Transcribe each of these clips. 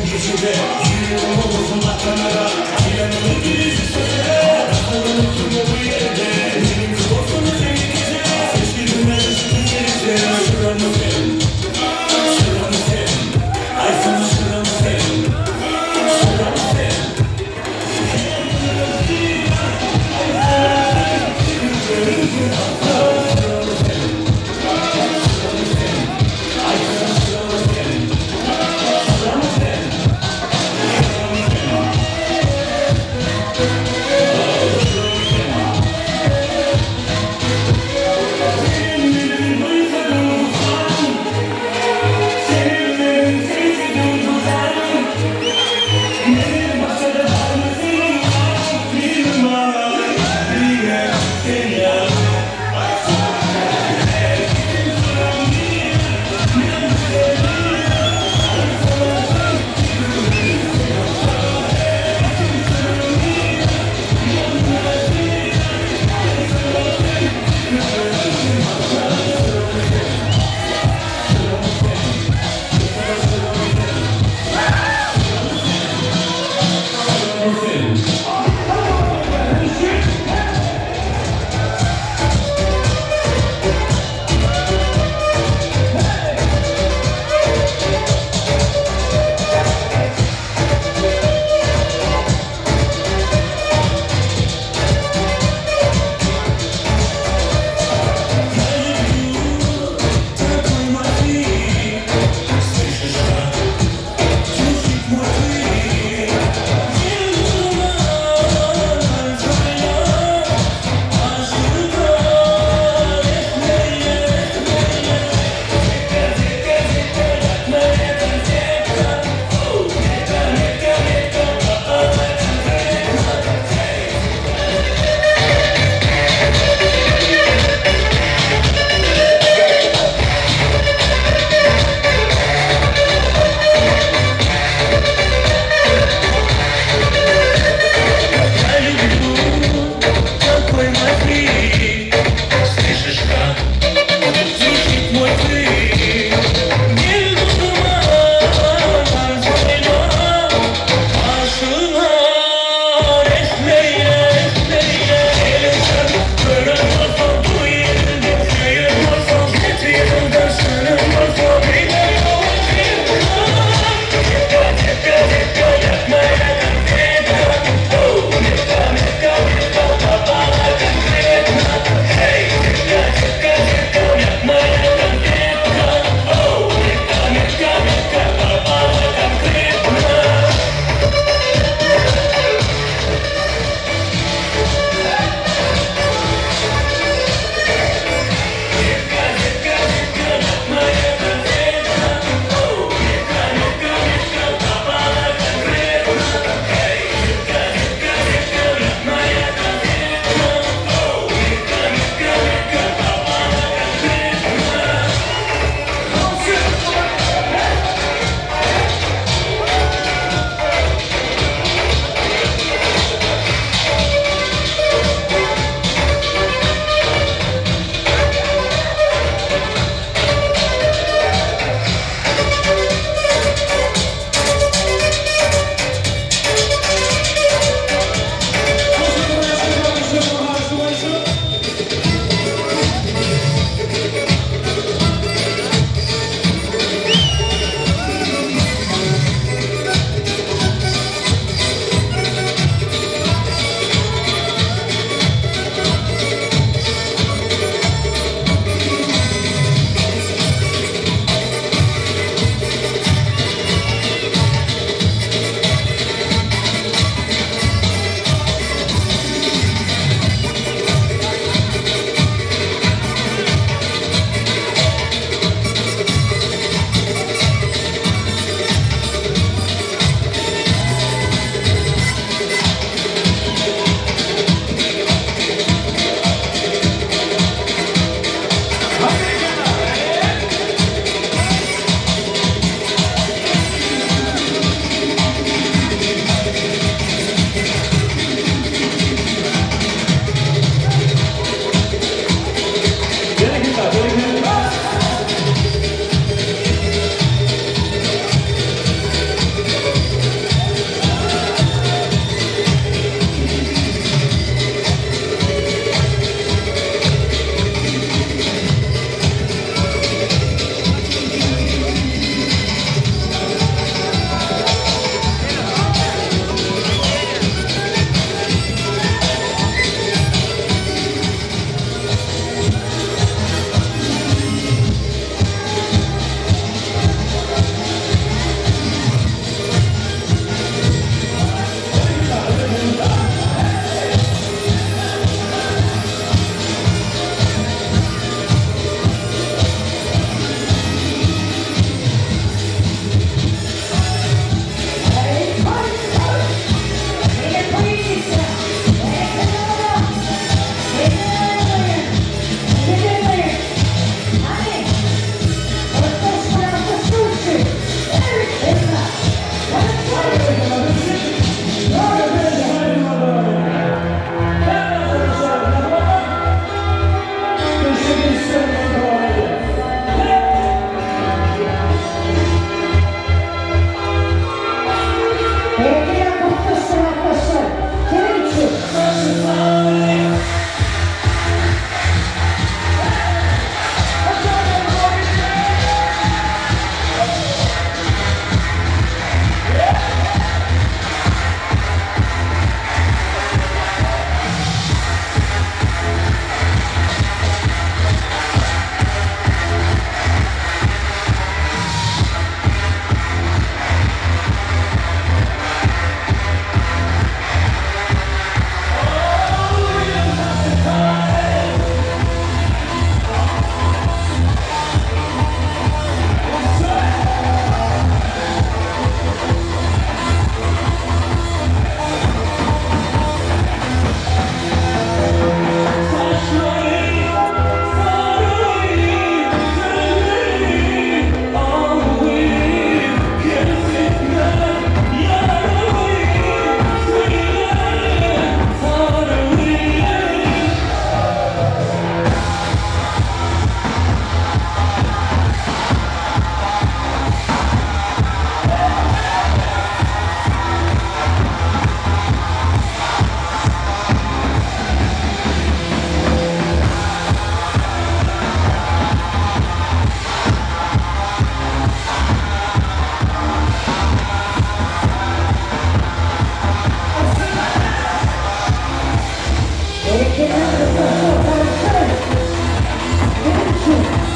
Gijede Ýüregim bolmasyn batanlara Aýlanyp gidiji şähere Rahatlan oturma bu ýerde Meniňki bolsana sen ýekeje Seçildim ähli serije Şygramy sen Şygramy sen Aýtsana şygramy sen Şygramy sen Berekella gurtlaşdyr atlaşdyr. Seniň üçin. Berekella gurtlaşdyr garaşsyn. Seniň üçin.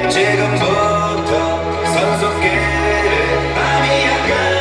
지금부터 선수끼리 밤이 아까워.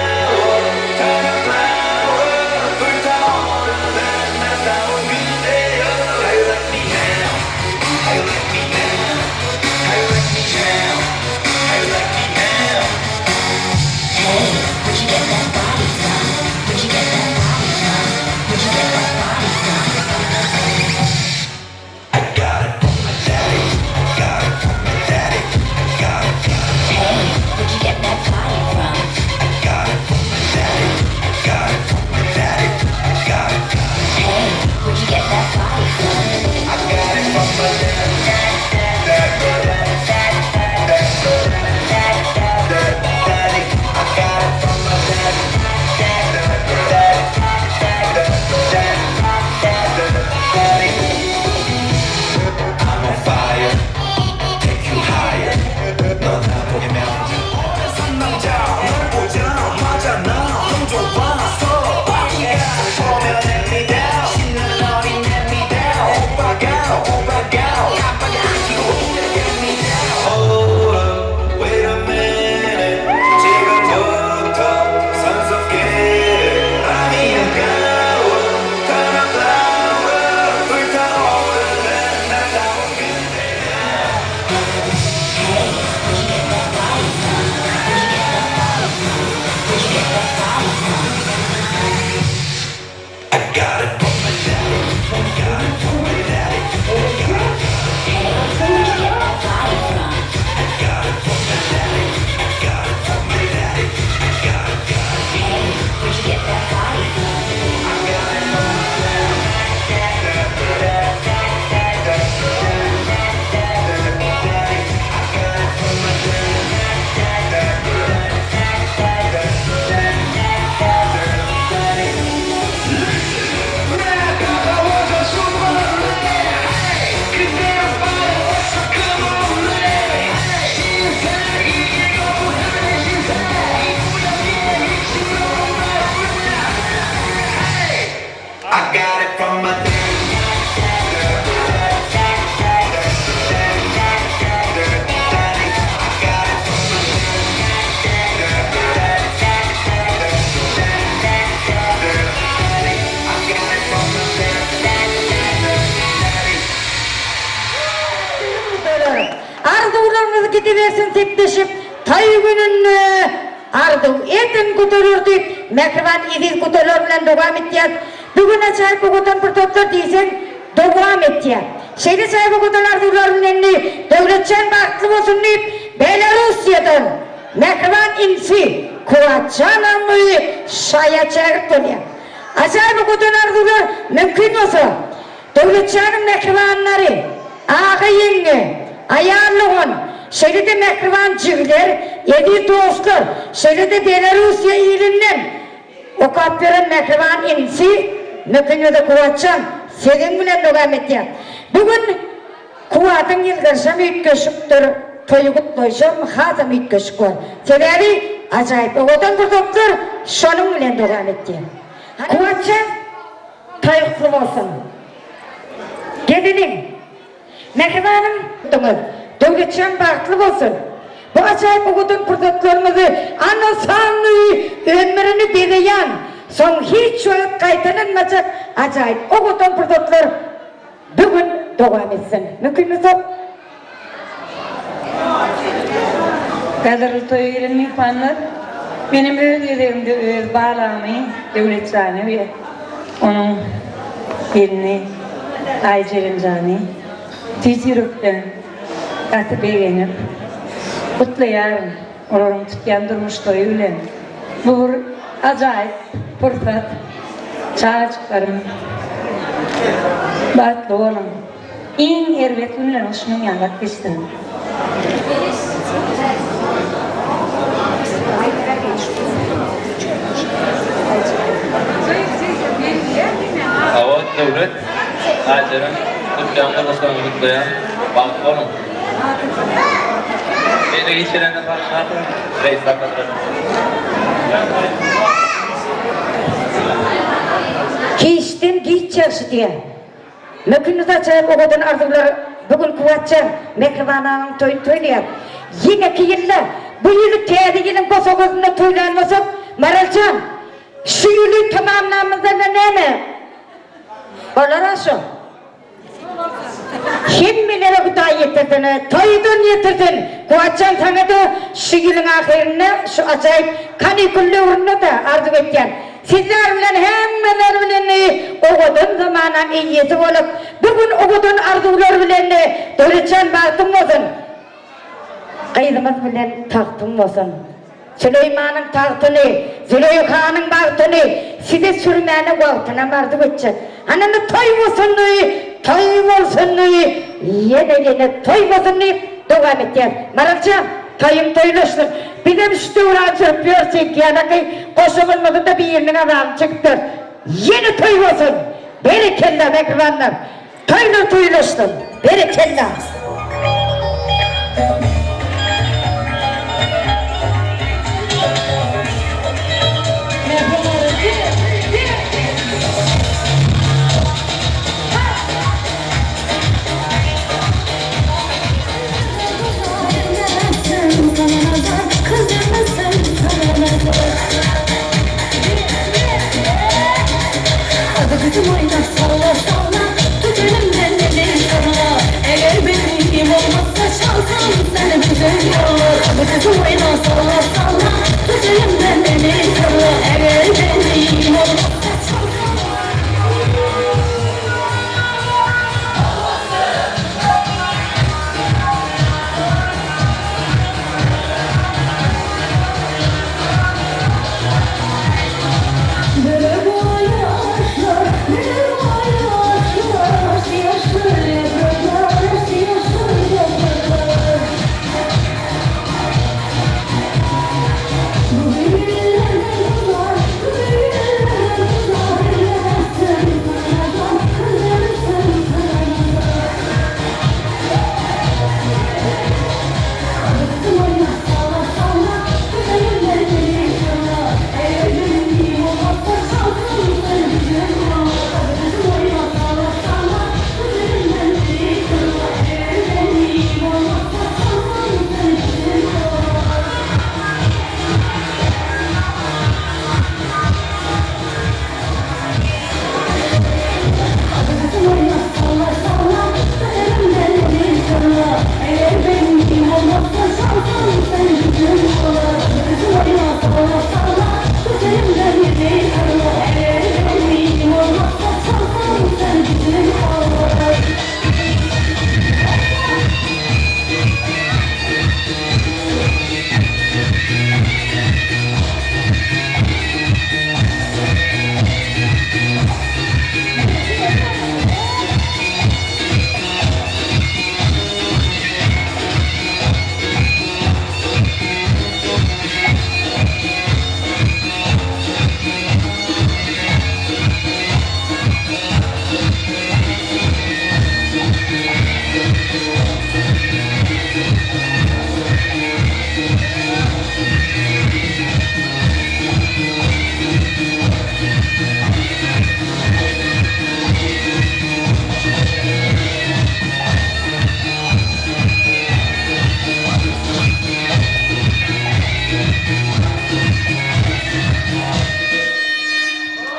Ediň gudalar diýip, mähriban eziz gudalar bilen dowam etýäs. Bu gün ajaýyp owadan pursatlar diýseň dowam etýär. Şeýle ajaýyp owadan arzuwlar bilen indi Döwletjan bagtly bolsun diýip, Belarussiýadan mähriban inisi Kuwatjanam şaýa çagyryp bolýar. Ajaýyp owadan arzuwlar mümkin bolsa, Döwletjanyň mähribanlary, aga-ýeňňe, aýal-dogan, şeýle-de mähriban jigiler, eziz dostlar, şeýle-de Belarussiýa ilinden okap ýören mähriban inisi Mökünbede Kuwatjan siziň bilen dowam edýär. Bu gün Kuwadyň ýylgyrşam üýtgeşikdir, toýy gutlaýşam hasam üýtgeşik bor. Sebäbi ajaýyp owadan pursatlar şonuň bilen dowam edýär. Kuwatjan! Toý gutly bolsun! Geliniň, mähribanym Duňyz, Döwletjan bagtly bolsun! Bu ajaýyp owadan pursatlarymyzy ana sanly ömrüni bezeýän, soň hiç wagt gaýtalanmajak ajaýyp owadan pursatlar bu gün dowam etsin. Mümkin bolsa. Gadyrly toýa gelen myhmanlar, menem öz gezegimde öz balamy Döwletjany we onuň gelni Aýjerenjany tüýs ýürekden gaty begenip gutlaýaryn. Olaryň tutýan durmuş toýy bilen. Bu bir ajaýyp pursat. Çagajyklarym, bagtly boluň! Iň erbet günleriňiz şunuň ýalak geçsin. Hawa Döwlet, Aýjeren gutlaýan durmuşlaryňyzy gutlaýan. Bagtly boluň. Beýle giç gelende bagyşlarsyň, reýs sakladylar. Giçden giç ýagşy diýýär. Möküni saçaýyp owadan arzuwlar bu gün Kuwwatjan mähriban agaň toýuny toýlaýar. Ýeneki ýylda bu ýyly täze ýylyň bosagasynda toýlan bolsak, Maraljan, şu ýyly tamamlamyzda näme bolar-a şo? Hemmelere Hudaý ýetirsin, toýdan ýetirsin! Kuwwatjan saňa-da şu ýylyň ahyrynda şu ajaýyp kanikul döwründe-de arzuw etýän. Sizler bilen hemmeler bilen owadan zamanaň eýesi bolup, bu gün owadan arzuwlar bilen Döwletjan bagtyň bolsun! Gyzymyz bilen tagtyň bolsun! Süleýmanyň tagtyny, Züleýhanyň bagtyny size sürmäne wagtynam arzuw etjek. Hany indi toý bolsun, toý bolsun, ýene-ýene toý bolsun diýip dowam etýäs. Maraljan, toýuň toýlaşsyn. Bizem şu döwran sürüp ýörüs seňki ýalaky goşa bolmasa-da biriniň azabyny çekip ýörüs. Ýene toý bolsun! Berekella, mähribanlar! Toýlar toýlaşsyn! Berekella!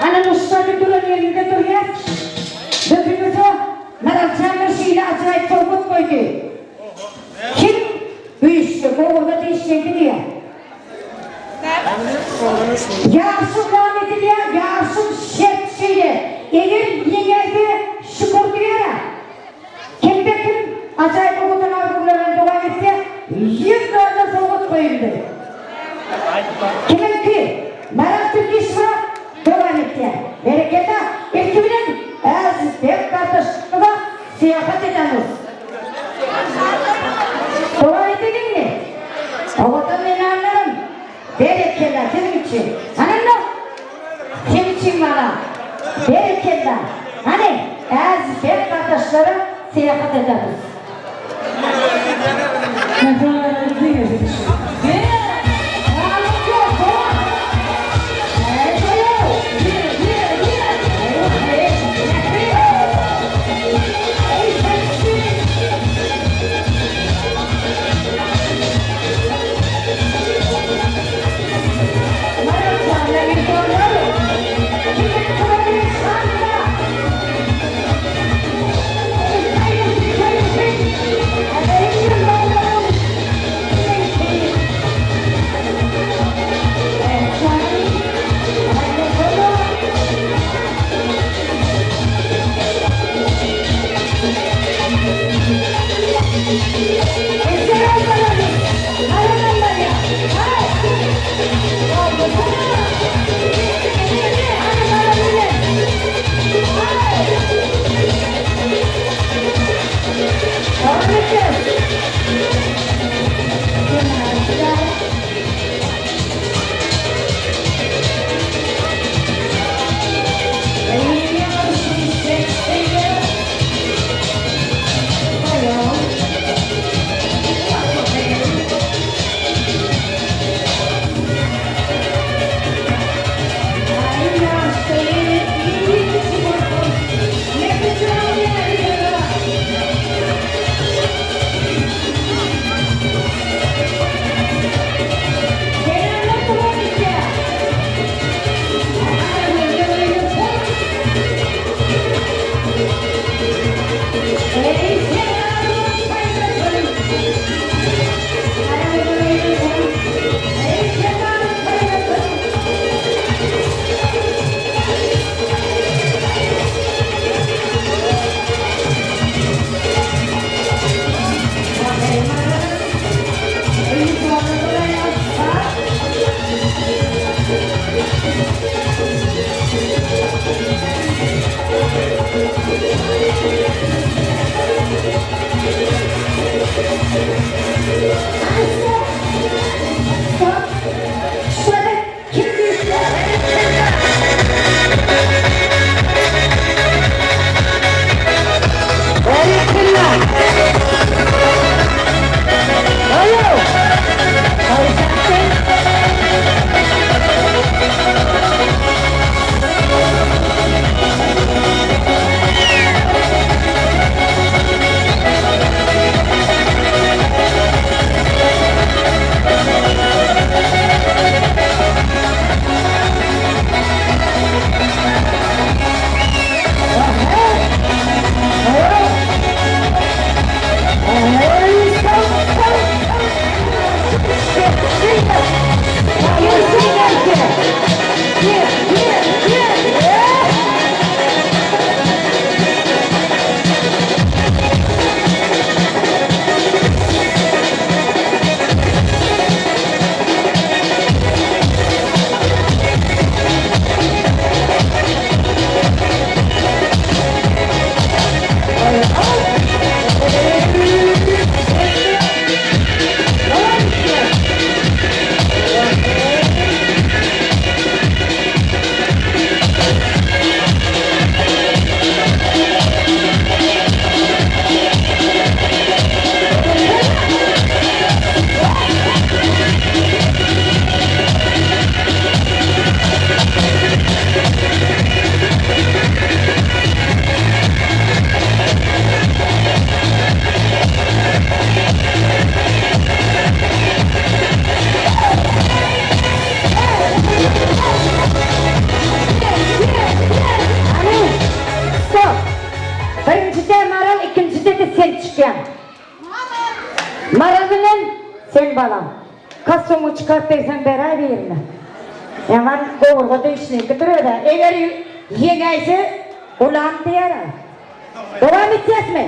Ana nusgady duran ýerinde durýas. Dökülmese Maral şeýle ajaýyp sowgat goýdy. Kim güýçli, gowurda dişlendi diýýär. Ýaryşyň dowam edilýär, ýaryşyň şerti şeýle, eger ýeňelse şükür diýer-ä. Kimde-kim ajaýyp owadan arzuwlar bilen dowam etse, 100 dollar sowgat goýuldy. Kimiňki? Maral Türkişewa dowam etýär. Berekella! Ilki bilen Äzizbek gardaşymyza syýahat edemiz. Dowam edeliňmi? Owadan zenanlarym, berekella siziň üçin. Hany Seň üçin bala. Berekella. Hany, Äzizbek gardaşlara syýahat edemiz. Kostumyňy çykaryp berseň beräý birine. Ýaman gowurga degişlikidir özä. Eger ýeňäýse gulam diýer-ä. Dowam etýäsmi?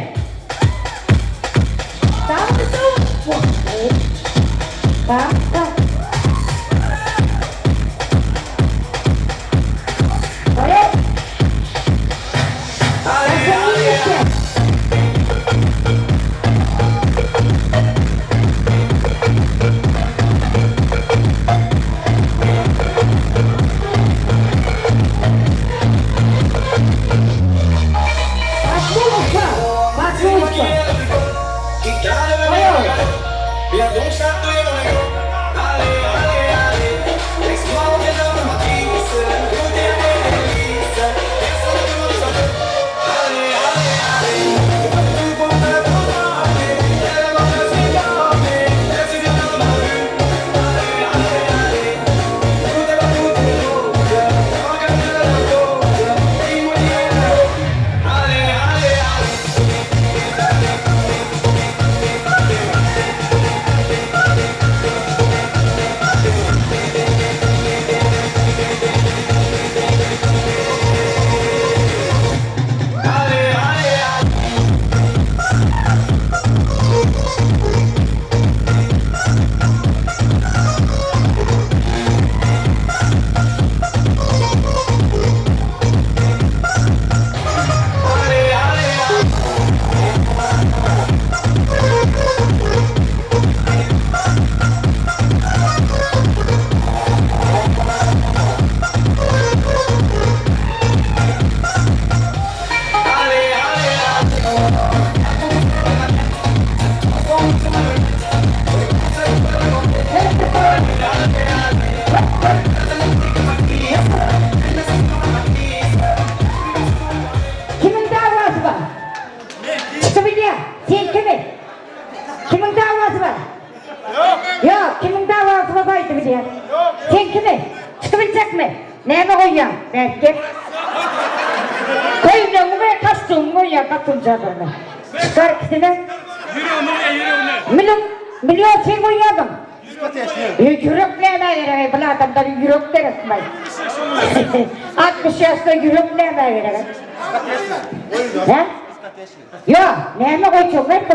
Kimiň dawasy bar? Çykybilýär. Seňkimi? Kimiň dawasy bar? Ýok. Kimiň dawasy bar aýdybilýär. Seňkimi? Çykybiljekmi? Näme goýýaň? Bärik gel. Köýnegiňi we kostýumyňy goýýaň gatynjalaryna. Çykar ikisini. Ýüregini goýýar, ýüregini. Million, million sen goýýarmyň? Ýürek nämä gerek-eý, bul adamlara ýürek gerekmi? 60 ýaşda ýürek nämä gerek-eý? Hä? Ýok, näme goýjak aýt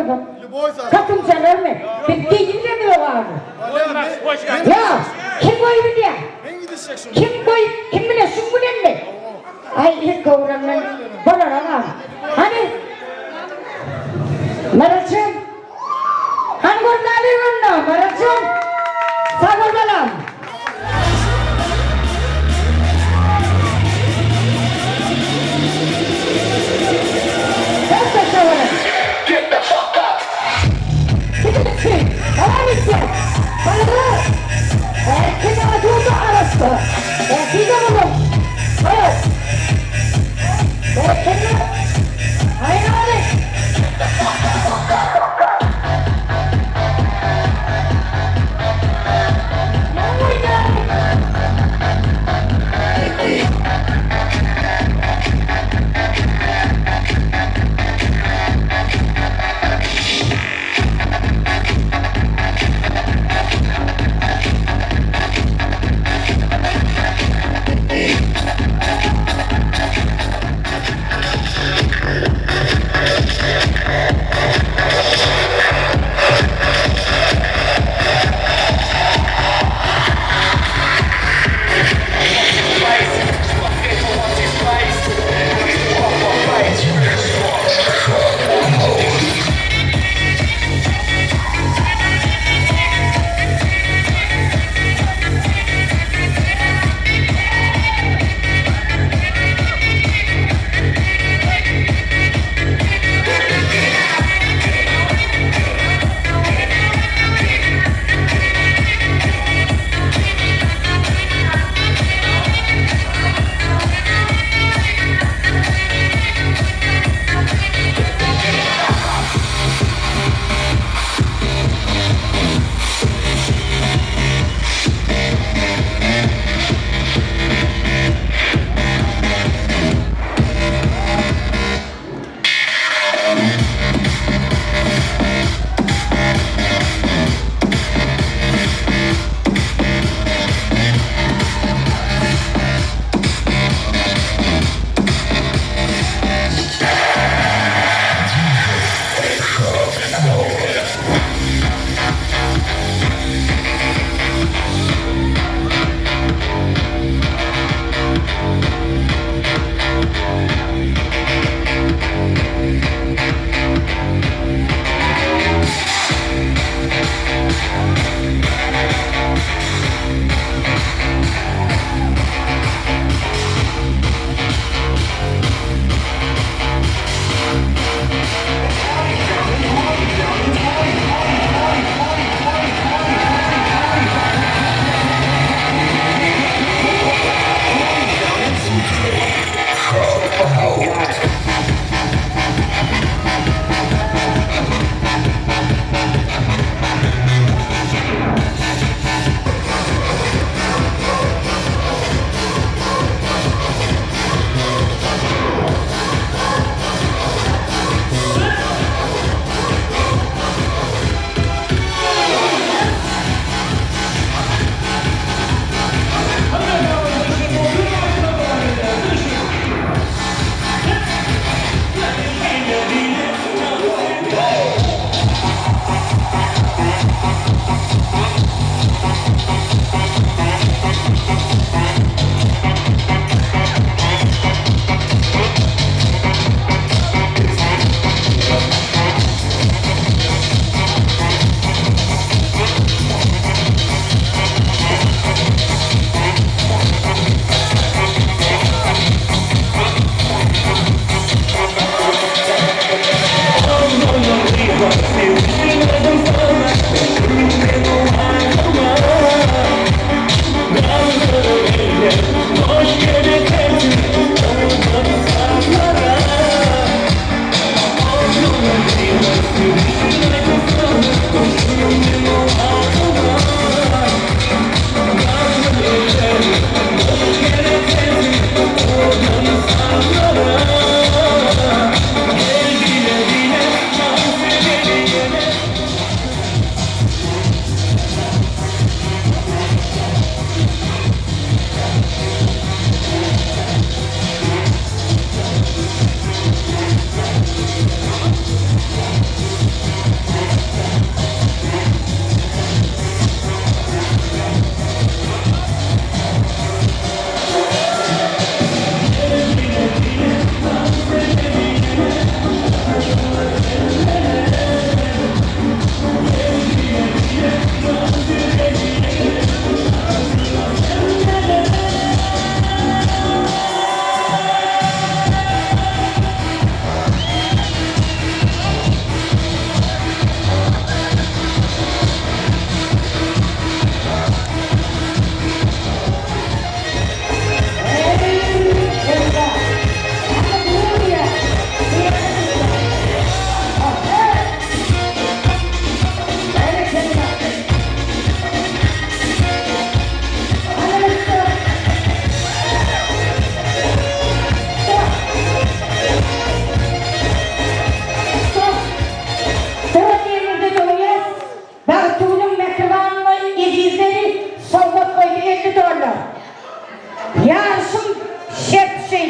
bolsa? Satynjalarmy? Biz geýinmemiz o gazy. Ýok, kim goýup bilýär? Kim goýup, kim bilen, şuň bilenmi? Aý, ilk öwrenmen bolar agam. Hany? Maraçan? Hany görmäli onda, Maraçan? Sag bol balam.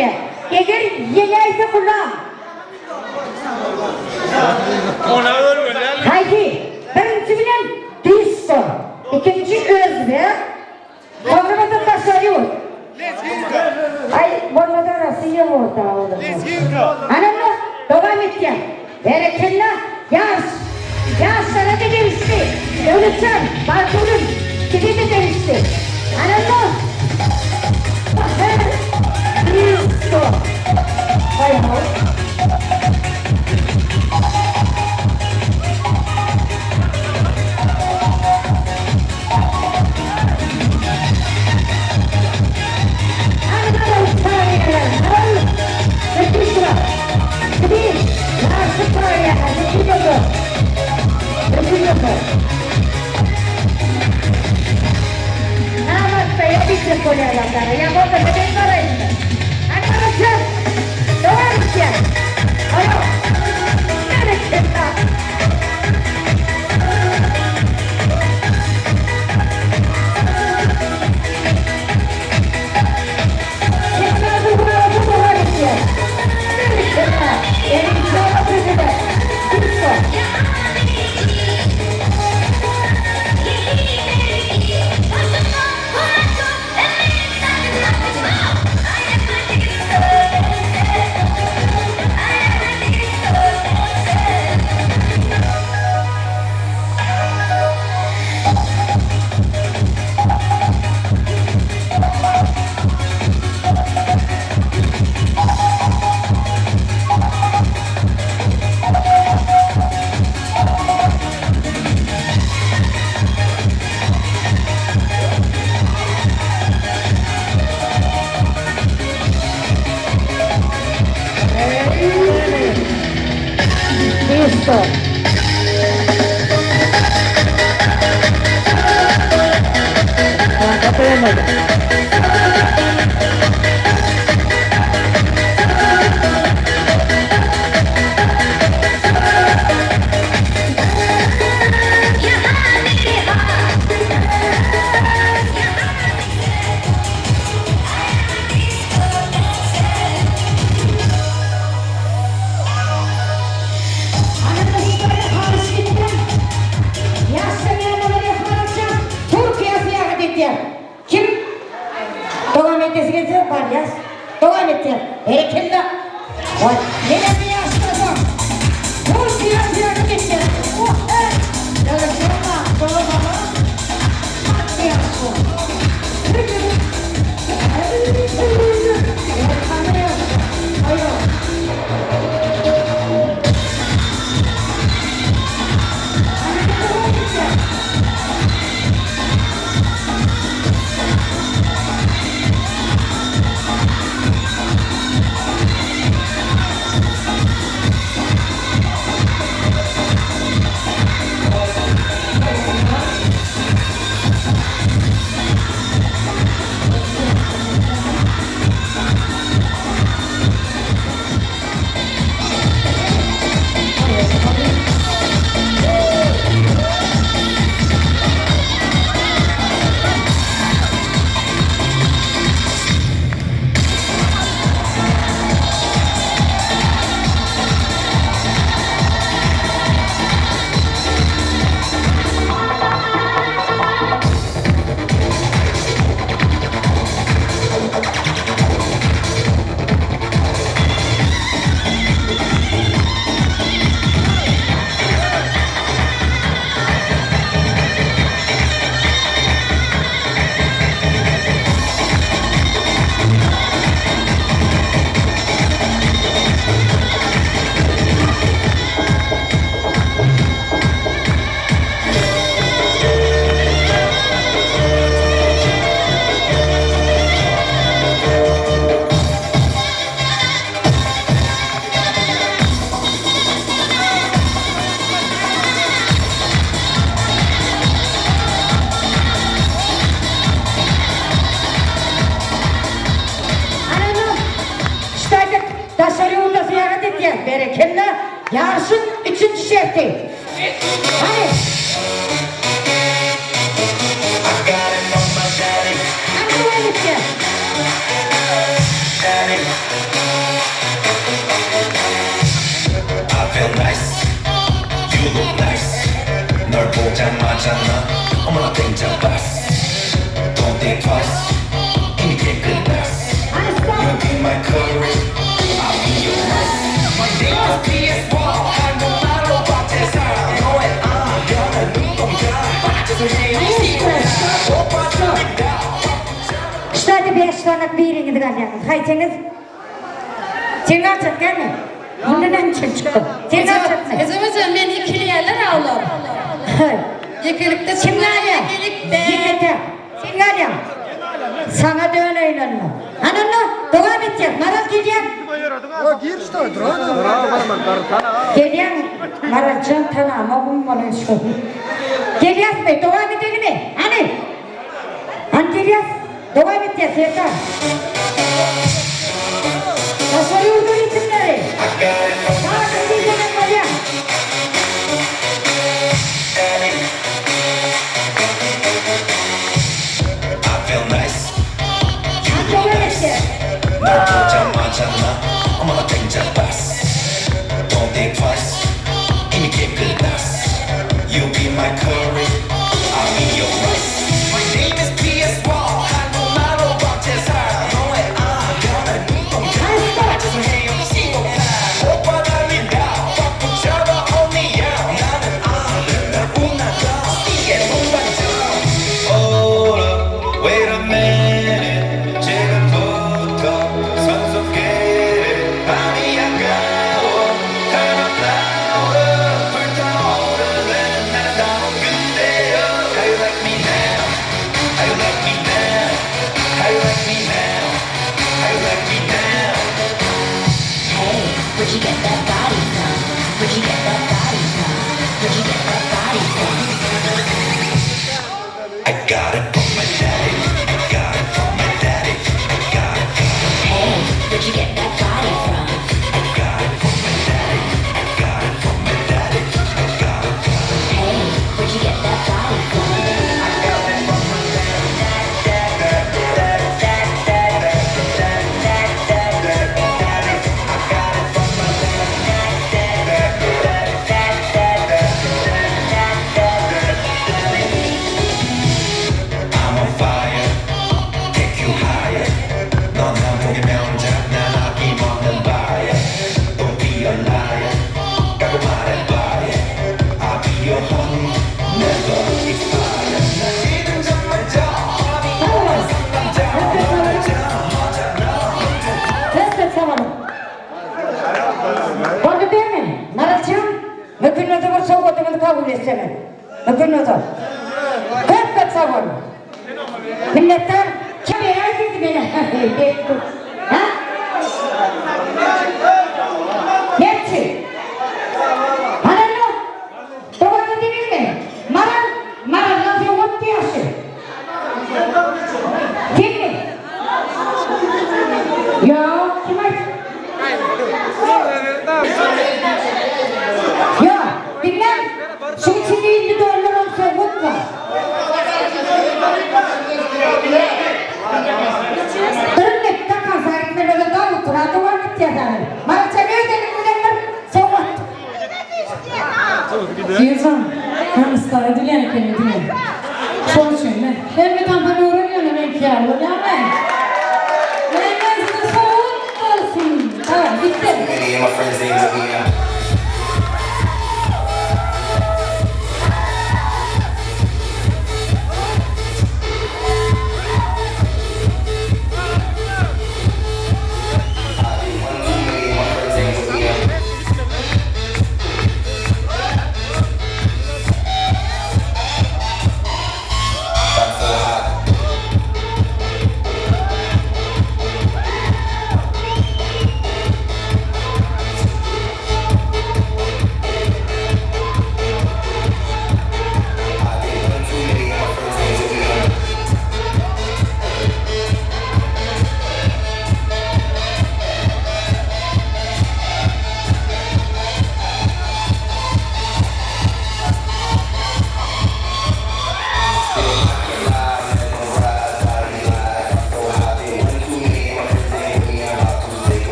şeýle. Eger ýeňäýse gulam. Haýsy? Birinji bilen disko, ikinji özbek, soňra bolsa daşary ýurt. Aý, bolmasa Rossiýa bolsa olar. Ana onda dowam etýär. Berekella, ýaş, ýaşlara-da degişli. Döwletjan, Bartulin, size-de degişli. Ana onda Bahar disko. Haý-haý. Kim dowam etesi gelse barýas. Dowam etýär. Berekella. Goý. Menem bir ýaşlasam. Türkiýä syýahat etýär. Oh he. Ýalaşýarma. Dolanama. Anam, ştaýda daşary ýurda syýahat etýär. Berekella, ýaryşyň üçünji şerti. Hany. Hany dowam etýär. I feel nice, you look nice. 널 보자마자 난 어머나 땡잡았어. Don't think twice, 이미 게임 끝났어. You be my courage, I'll be your rice. My name is PS1, 한국말로 박재상. 너의 안면은 눈동자, 빠져서 헤어지고 오빠 죽인다. Şurada 5 sany biriňizi galýaňyz. Haýsyňyz? Sen galjak dälmi? Munda näme üçin çykdyň? Sen galjakmy? Ejem ejem meni ikileýärler awlar. Haý. Ýekelikde Kim galýar? Ýekelikde. Ýekete. Sen galýaň. Saňa döneýin onda. Hany onda dowam etýäs. Maral gelýär. Gelýän Maraljan tanamogum bolan şu. Gelýäsmi? Dowam edelimi? Hany? Hany gelýäs? Dowam etýäs Serdar. Daşary ýurduň isimleri. Saňa diýseňem bolýar. I feel nice, you Hany look dowam nice. etýäs. 널 보자마자 난 어머나 땡잡았어. Don't think twice, 이미 게임 끝났어. You be my courage, I'll be your rice. My name is PS1, 한국말로 박재상. 너의 안면은 눈동자, 빠져서 헤어지고 오빠 달린다, 꽉 붙잡아 언니야. 나는 아는 날 운나가, 이게 동반자. Hold up, wait a minute. 지금부터 선수길에 밤이 아까워. Turn up louder, 불타오르는 아름다운 그대여. How you like me now? How you like me now? How you like me now? How you like me now? Hey, where'd you get that body from? Where'd you get that body from? Where'd you get that body from? I got it from my daddy. I got it from my daddy. I got it. Hey, where'd you get that body from? I got it from my daddy. I got it from my daddy. I got it. Hey, where'd you get that body from? I'm on fire. Take you higher. 넌 한국의 명작, 난 아낌없는 buyer. Don't be a liar. 까고 말해봐. I'll be your honey. Never expire. 나 지금 정말 저 밤이 오는 상남자. Tez-tez savalyň. Boldy dämi? Maraljygym, mümkin bolsa bir sowgadyňyzy kabul etseňiz. Mümkin bolsa. Köp-köp sag boluň. Minnetdar. Kim aýdýdy meni? Ha? Nätdi? Hany onda? Dowam edeliňmi? Maral, Maraldan sowgat diýýärsi. Kimmi? Ýok, kim aýtdy? Ýok, bilmem. Şuň içinde 50 dollar ol sowgat bar. Durun diýip, takan saýt men öyle dal oturar, dowam etýär dagy. Maraljan öýdeniň bilen bir sowgat. Diýsem, Hindistana edilýän ekeni diňe. Şoň üçin men hemme taňdan öwrenýän men kýar bolýan men. Men size sowgat.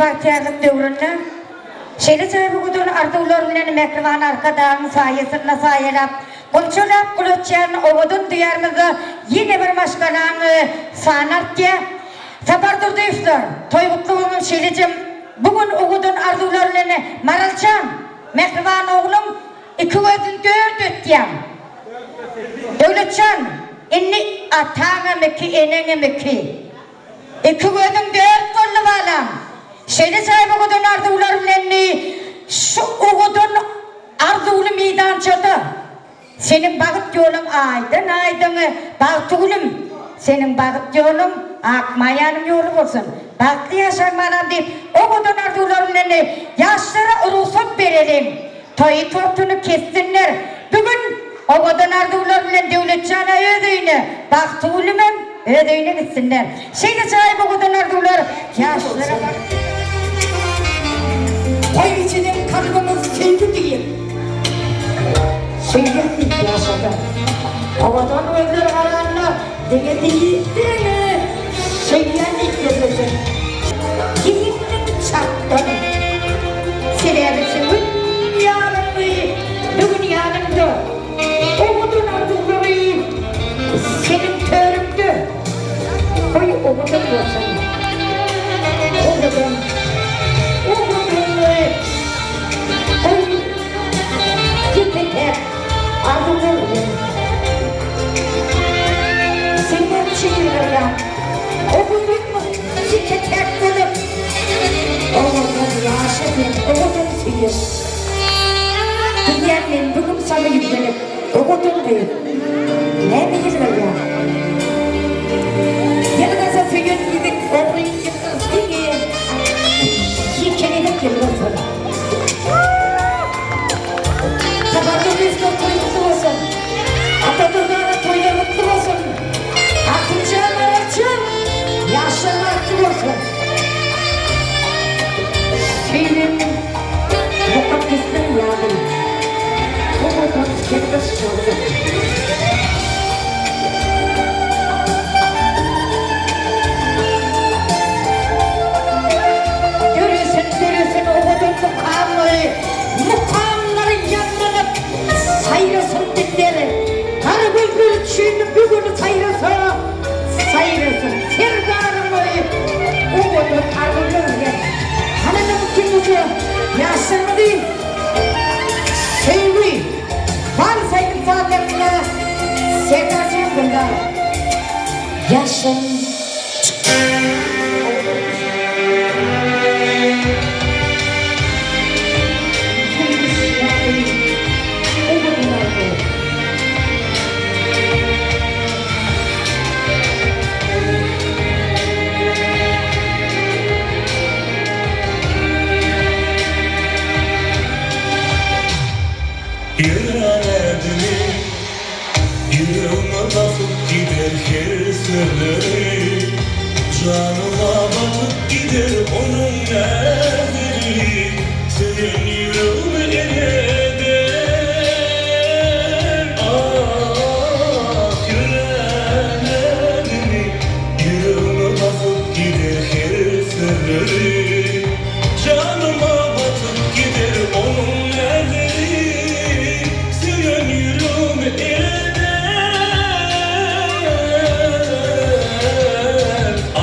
bagtyýarlyk döwründe şeýle jaýby-gözel arzuwlar bilen mähriban Arkadagyň saýasynda saýalap, gunçalap gulaçýan owadan Diýarymyzda ýene bir maşgalaň sany artýar. Sapar Durdyýewler, toý gutly bolsun şeýlejem bu gün owadan arzuwlar bilen Maraljan, mähriban oglum, iki gözüni dört etýäň. Döwletjan, indi ataňam iki, eneňem iki. Iki gözüň dört boldy balam. Şeýle jaýba owadan arzuwlar bilen şu owadan arzuwly meýdançada seniň bagt ýoluň aýdan-aýdyň Bagtygülüm, seniň bagt ýoluň ak maýanyň ýoly bolsun. Bagtly ýaşaň balam diýip owadan arzuwlar bilen ýaşlara rugsat bereliň. Toýy tortuny kessinler. Bu gün owadan arzuwlar bilen Döwletjan-a öz öýüne, Bagtygülümem öz öýüne gitsinler. Şeýle jaýyp owadan arzuwlar ýaşlara bagt. Goý gijeden kalbymyz söýgi diýip, Söýýän diýip ýaşasyn. Owadan gözler garanda diňe diýip diňe Söýýän diýip gürlesin. Diýipdim çakdan. Sebäbi söýün ýalyňy bu gün ýanyňda. Owadan arzuwlary seniň törüňde. Goý owadan bolsun. Owadan. Owadan. Goý ýeke-täk arzuwlar bilen. Sen näme üçin ýylgyrýaň? Owadanmy ýeke-täk bolup. Owadan ýaşa sen, owadan söýüş. Bilýän men bu gün saňa ýüzlenip, owadan gyz, näme ýylgyrýaň? Ýylgyrsa söýen ýigit ogry ýylgyr diňe ýeke gezek ýylgyrsyn. Sapar Durdyýewler toýy gutly bolsun! Ata Durdy aga toýlar gutly bolsun! Altynjan Maratjan ýaşlar bagtly bolsun! Söýgim mukaddesdir ýaly owadan serdaş bolsun! Döresin döresin owadan mukamlary Mukamlary ýaňlanyp saýrasyn diller Gara gözler üçin bu gün saýrasa saýrasyn Serdarymy owadan arzuwlar bilen Hany mümkin bolsa ýaşlarymyzy söýgi Vals aýdym sazlarynda Serdarjan goldar ýaşlaryň Ýören ädimi Ýüregime basyp gider her sözleri, Janyma batyp gider onuň näzleri, Söýen ýüregimi ereder. Ah, ýören ädimi, Ýüregime basyp gider her sözleri, Janyma batyp gider onuň näzeri, Söýen ýüregimi ereder.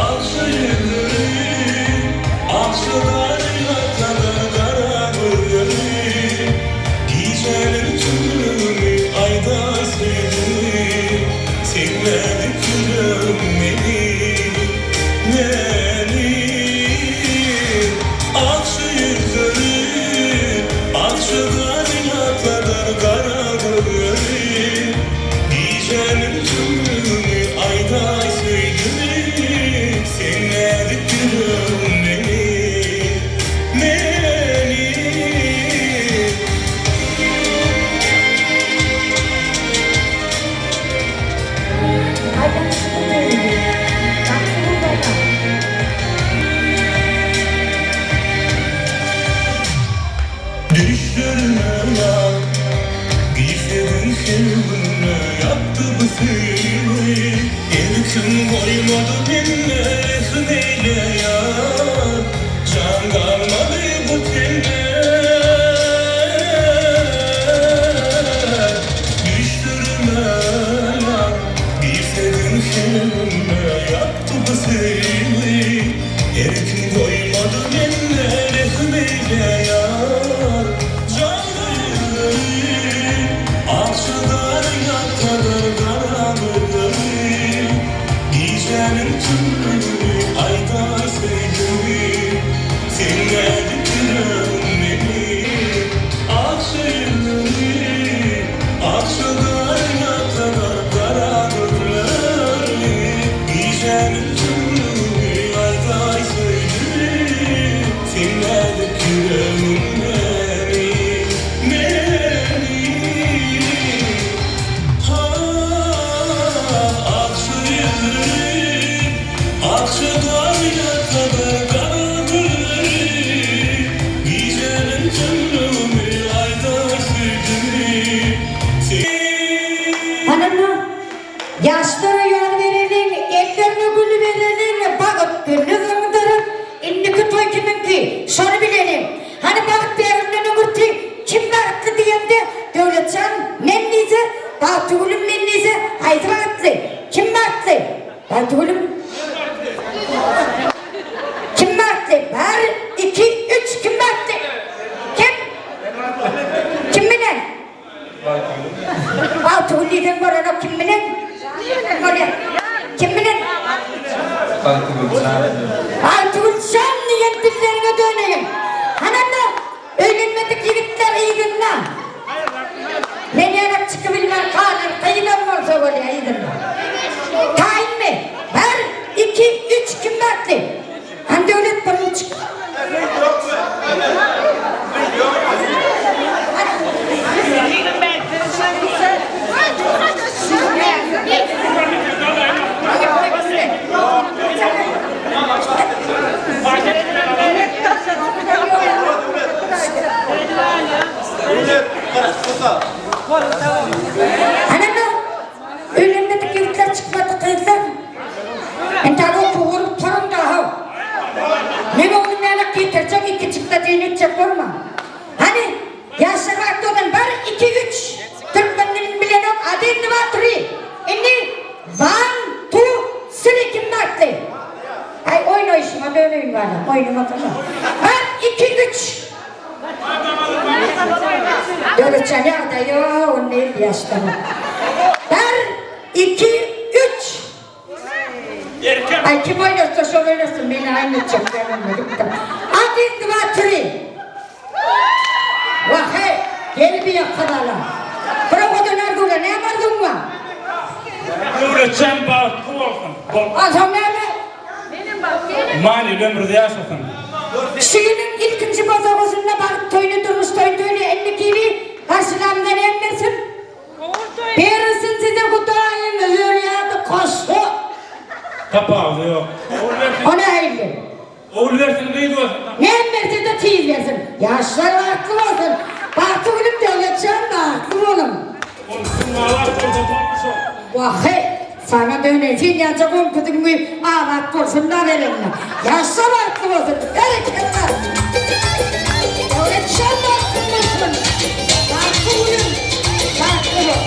Akja ýüzleri, akja daryna talar gara gözleri. Ýaşlara ýol bereliň, ellerine güli bereliň, Bagt gülüni zyňdyryp, indiki toý kimiňki, şony bileliň. Hany Bagt bägülinden öňürti kim bagtly diýende, Döwletjan men diýse, Bagtygülüm men diýse, haýsy bagtly? Kim bagtly? Bagtygülüm. Kim bagtly? Bir, iki, üç, kim bagtly? Kim? Kim bilen? Bagtygül diýseň bolanok kim bilen? Bolýar. Kim bilen? Bagtygül jan. Bagtygül jan diýen dilleriňe döneýin. Hananda öýlenmedik ýigitler yzynda. Men ýanak çykybilmän galan gyzam bolsa bolýar yzynda. Taýynmy? Bir, iki, üç kim bagtly? Hany Döwlet birinji çyk. Hany Öýlenmedik ýigitler çykmadyk gyzlar. Entäk okuw gurup turuň-da-how. Men oglum ýalak getirjek iki çykdajyny etjek bolma. Hany, ýaşlar wagtda ozan bir, iki, üç. Türkmen dilini bilenok, один, два, три. Indi one, two, three kim bagtly? Aý, oýnaýşyňa döneýin bala, oýnamasana. Bir, iki, üç. Döwletjan ýagdaý ýok, onda 50 ýaşdan. Bir, iki, üç. Aý kim oýnatsa şol oýnasyn, meni aýnatjak däl onda gitdim. Один, два, три. Wah-heý, gel bir ýaka bala. Bir owadan arzuwla, näme arzuwyň bar? Döwletjan bagtly bolsun. Onsoň näme? Manyly ömür ýaşasyn. Şu ýylyň ilkinji bosagasynda bagt toýuny, durmuş toýuny toýly indiki ýyly garşylamyza näme bersin? Bersin size Hudaýyň zürýady goşgy. Tapawudy ýok. Ogul bersin. O nähili? Ogul bersin, gyz bolsun. Näme berse-de tiz bersin. Ýaşlar bagtly bolsun. Bagtly günüm Döwletjan bagtly boluň. Bolsun abat bolsa boldy şol. Wah-heý, saňa döneýin, sen ýaňja gompudyňmy abat bolsun-da berenine. Ýaşlar bagtly bolsun, berekella! Döwletjan bagtly bolsun! Bagtly günüm, bagtly bol!